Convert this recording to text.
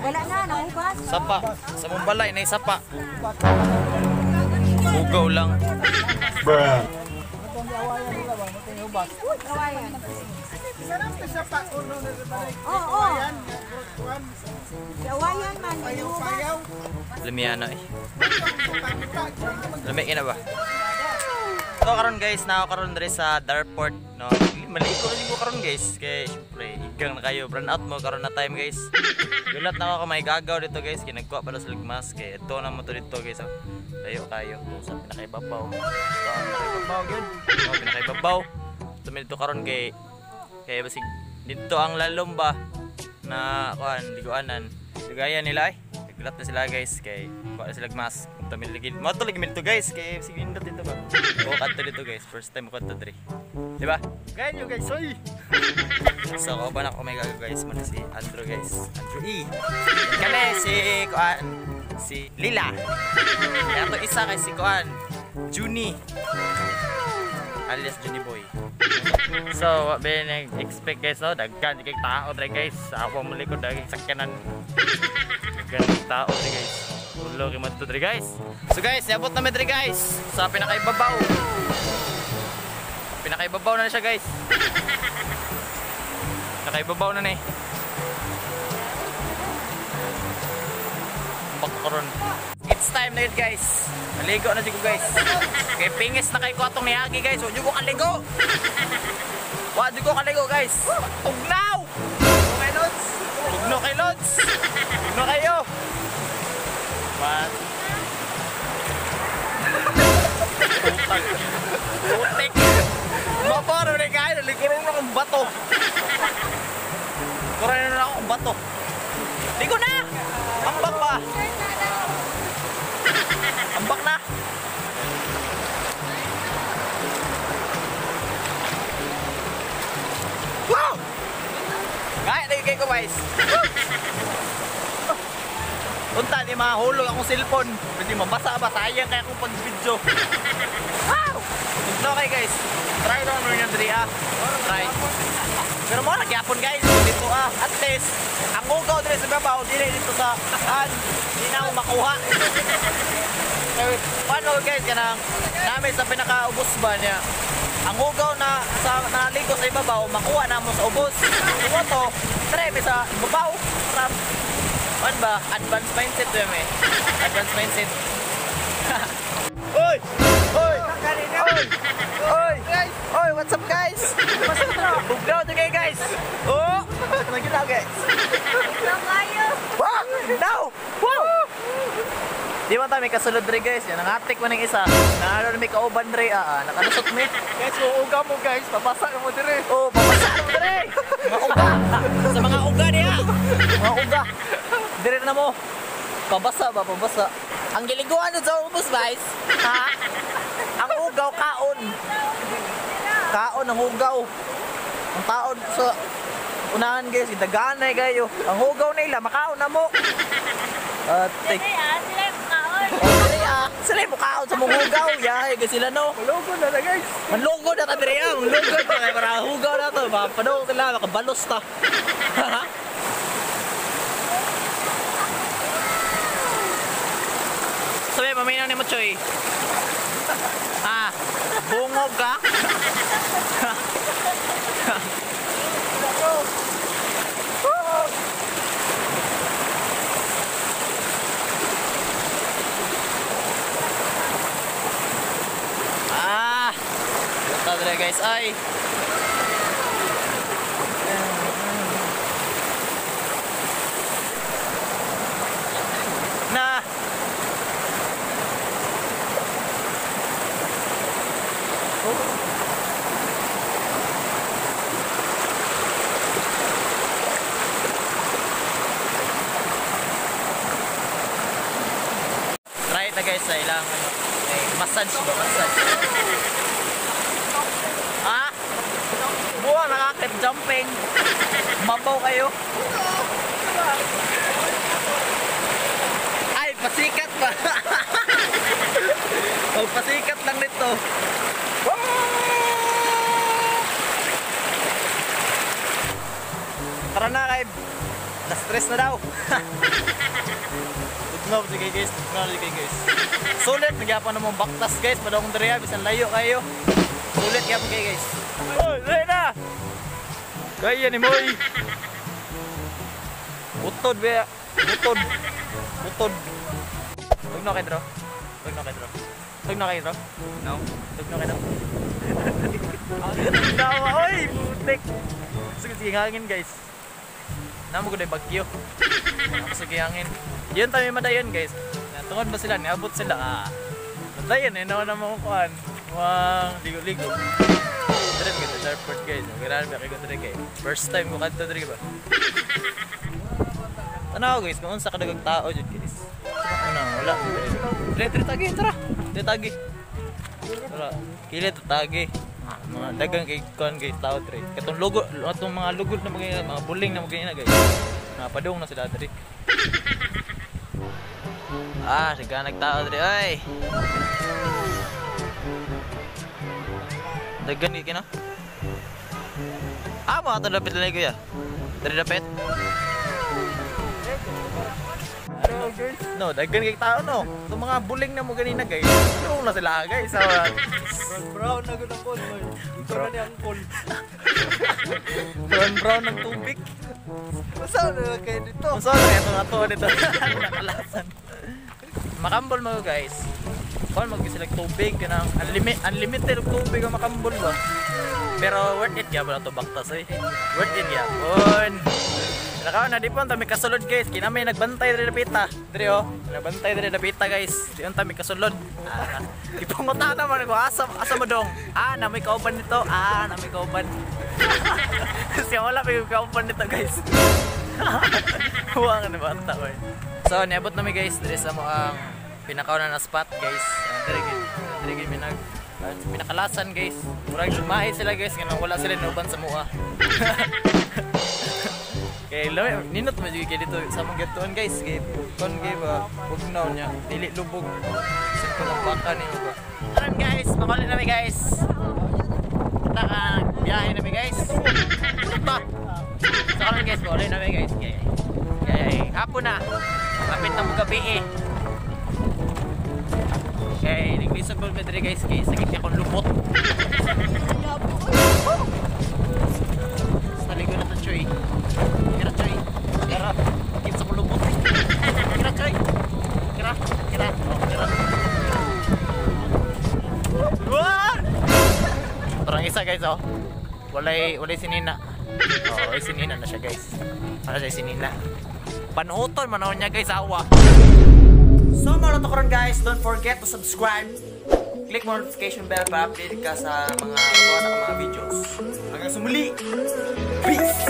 Wala na, nahubas. Sapa. Sa mong balay, na sapa. Ugaw lang. Bruh. Oo. Awayan man, Lamiano eh. Lami na ba? So karon guys, na ako karon diri sa Darport, no. Maligo kasi ko karon guys kay syempre igang na kayo, brand out mo karon na time guys. Gulat na ako may gagaw dito guys, kay nagkuha pa sa ligmas kay ito na mo to dito guys. Oh. Layo kayo to sa pinakaibabaw. Ito ang pinakaibabaw gyud. Oh, pinakaibabaw. Tumil dito karon kay kay basig dito ang lalom ba na kuan liguanan. Ligaya nila eh. Gulat na sila guys kay kuha na sila mask. Tamil lagi. Mo to lagi dito guys kay sige nindot dito ba. O kadto dito guys, first time ko kadto diri. Di ba? Ganyo guys, oy. So kauban ako may gagaw guys, mo na si Andrew guys. Andrew E. Kami si kuan si Lila. Kaya to isa kay si kuan Juni. Alias Juni Boy. So, wa be nag-expect guys no, daghan kay tao dre guys. Awa mo likod daghan sakyanan. Daghan tao dre guys. Ulo kay madto dre guys. So guys, niabot na mi dre guys sa pinakaibabaw. Pinakaibabaw na siya guys. Pinakaibabaw na ni. Pagkaroon. It's time na yun guys. Maligo na sigo guys. Kay pingis na kay ko atong niagi guys. Wa jud ko kaligo. Wa jud ko kaligo guys. Tugnaw. Okay Lods. Tugnaw kay Lods. Tugnaw kayo. What? Putang. Putik. Maparo na kayo. Likurong na akong bato. Likurong na akong bato. Ligo na! Ambak pa! Ambak na! Wow! Kaya na kayo guys! Unta, di mahulog akong cellphone. Pwede mabasa ba? Sayang kaya akong pag-video. Wow! Okay guys, try lang nun yung diri ah. Try. Pero mo nagyapon guys, dito ah. At least, ang ugaw diri sa babaw, dili dito sa an, di na ako makuha. Paano guys, kanang namin sa pinakaubos ba niya. Ang ugaw na sa naligo sa ibabaw, makuha na mo sa ubos. Kung to, try mi sa ibabaw. Ano ba? Advanced mindset yun eh. Advanced mindset. Oy! Oy! Oy! Oy! Oy! What's up guys? Bugnaw to kayo guys! Oh! Naginaw guys! Wow! Now! Wow! Di man tayo may kasulod rin guys. Yan, nangatik mo ng isa. Naano may kauban rin. Nakalusot mo eh. Guys, kung uga mo guys, papasa mo dire. Oh, papasa mo dire! Mga uga! Sa mga uga niya! Mga uga! Dire na mo. Pabasa ba? Pabasa. Ang giliguan sa ubos guys. Ha? Ang ugaw kaon. Kaon ang ugaw. Ang taon sa unahan guys, daganay kayo. Ang ugaw nila makaon na mo. At sila yung kaon. Oh, sila yung kaon sa mong hugaw. Yahay guys sila no. Manlugo na na guys. Manlugo na ta dire ah. Manlugo ta kay para hugaw na to. Mapadong sila makabalos ta. Sabi, paminaw ni mo, Choy. Ah, bungog ka? guys sa ilang ano, may massage ba? Massage. Ha? Buwa nakakip jumping. Mabaw kayo. Ay, pasikat ba? O, pasikat lang nito. Tara na kay na-stress na daw. Tugnaw sige guys, tugnaw sige guys. Sulit nagyapon na mong baktas guys, padong diri bisan layo kayo. Sulit gyapon kay guys. Oy, dali na. Gaya ni Moy. Utod be. Utod. Utod. Tugnaw kay Dro. Tugnaw kay Dro. Tugnaw kay Dro. No. Tugnaw kay Dro. Tugnaw, oy, putik. Sige, sige, hangin guys. Namo ko na bagyo. Namo sa hangin. Yun tayo madayon guys. Tungod ba sila, niabot sila. Ah. Madayon eh, naman naman kuan. Wang ligo-ligo. Dire kita sa airport guys. Grabe kayo dire kay. First time ko kadto dire ba. Tanaw guys, kung unsa kadagag tao jud guys. Ano, wala. Dire dire tagi, tara. Dire tagi. Tara. Kilit tagi. Mga dagang kay kuan guys tao dire. Katong logo, atong mga lugod na mga mga buling na mga guys. Napadung na sila dire. Ah, sige nagtao dire oy. Dagan kay kino. Ah, mo ato dapit lang kuya. Dire dapit. No, dagan kay tao no. Itong mga buling na mo ganina guys. Padung na sila guys. Brown na gud ang call boy. Ikaw na ni ang call. Brown brown ng tubig. Basta na kayo dito. Ang sorry, ito nga to dito. Nakalasan. Makambol mo guys. Kon mag sila tubig kanang unlimited og tubig ang makambol ba. Pero worth it gyapon ato baktas oy. Worth it gyapon. Nakaw na di pa ta mi kasulod guys. Kina may nagbantay diri dapita. Diri oh, nagbantay diri dapita guys. Di unta mi kasulod. Ah, ipanguta naman ko asa asa mo dong. Ah, na may kauban nito. Ah, na may kauban. Siya wala may kauban nito guys. Huwag na bata oy. So niabot na mi guys diri sa mo ang pinakauna na spot guys. Diri diri mi nag pinakalasan guys. Murag lumahi sila guys nga wala sila nauban sa mua. Kay lami ninot man jud kay dito sa among gatuon guys. Kay kon kay ba bugnaw niya dili lubog. Simple ang baka nimo ba. Karon guys, makaulit na mi guys. Kita ka biyahe na mi guys. Pa. So karon guys, makaulit na mi guys. Kay kay hapon na. Kapit na mo gabi eh. Kay naglisod mo diri guys kay sakit niya akong lubot. Taligo na to Choy. Kira Choy. Kira. Sakit sa kulubot. Kira Choy. Kira. Kira. Oh, kira. Wah! Parang isa guys oh. Walay sinina. Oh, walay sinina na siya guys. Para siya sinina. Panuoton man niya guys awa. So mga to karon guys, don't forget to subscribe. Click mo notification bell para update ka sa mga gawa na mga videos. Hanggang sa muli. Peace!